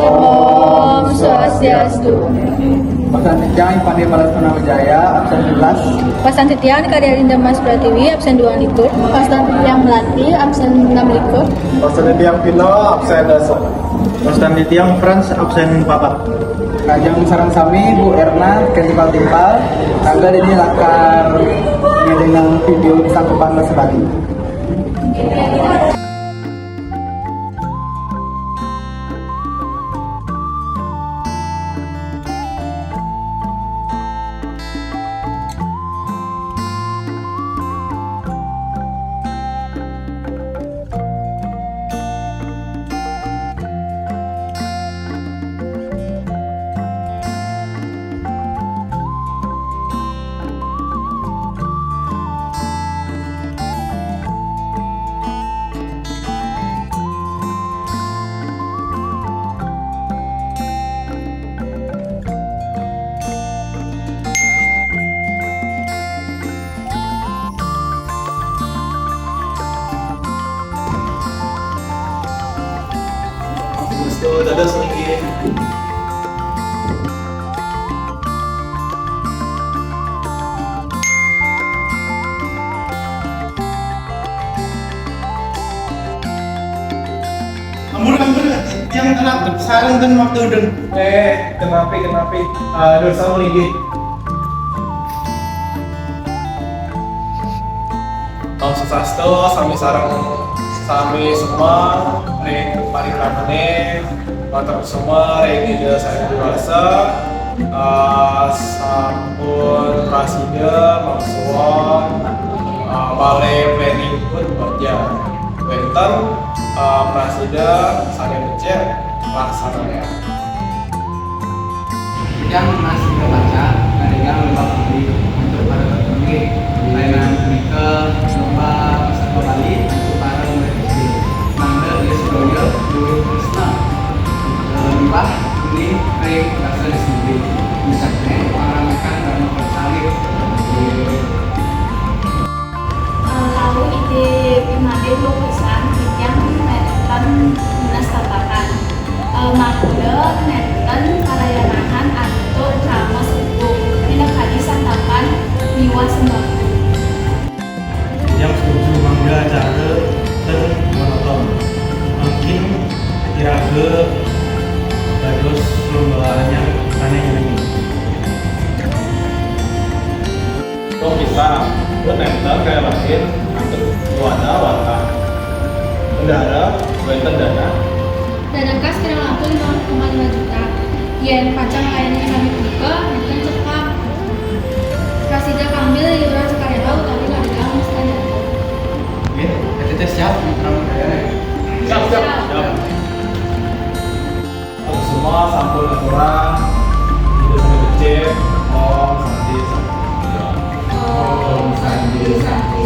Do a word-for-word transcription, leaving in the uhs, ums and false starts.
Om Swastiastu. Pasan titiang Ipande Balas Purnama Jaya, absen sebelas. Pasan titiang Karya Dinda Mas Pratiwi, absen dua likur. Pasan titiang Melati, absen enam likur. Pasan titiang Pino, absen dasar. Pasan titiang Frans, absen papat. Lajeng sareng sami Bu Erna, kén timpal-timpal, mangga dini lakar ngiringang vidéo Sangkepan Rasa Bali. Restu dados nggih. Ampun, ampun, yang telah sareng ten waktu den. Eh, kenapi, kenapi. Eh, dosa nggih. Om Swastiastu, sami sareng sami semua ring parikramané, matur suksma ring Ida Sang Hyang Widi Wasa. Eh, sampun prasida maksuwun, eh, malih planning pun baja. Wénten, eh, prasida sané becik laksanayang. Titiang Mas Ida Paca, ngadégang lomba kuli untuk para petinggi. Pelayanan punika lomba peserta Bali untuk para murid S D. Mangda Ida sedaya luwih tresna, eh, liwah uning ring basa Bali. Puncakné pangramaikan dharma pracalita. Eh, rauh Ida Ipin Madé lukisan, titiang nénten nunas tatakan. Eh, mangda nénten parayanahan antuk krama suku, minakadi santapan miwah sembako. Titiang setuju mangda acara ten monoton. Mangkin iraga dados lomba anyar sané nyenengin. Wong bisa, pun nénten kaya lain antuk wadah-wadah. Bendahara, wénten dana. Dana kas kirang langkung lima koma lima juta. Yén pacang kayun sami punika, nénten cekap. Prasida kambil iuran sukarela utawi ladang wasta jatuh. Nggih, P T T siap, mitra budaya, nggih. Siap, siap, siap. Semua sampun aturang, Ida Sang Becik, Om Santi, Santi. Om Santi, Santi,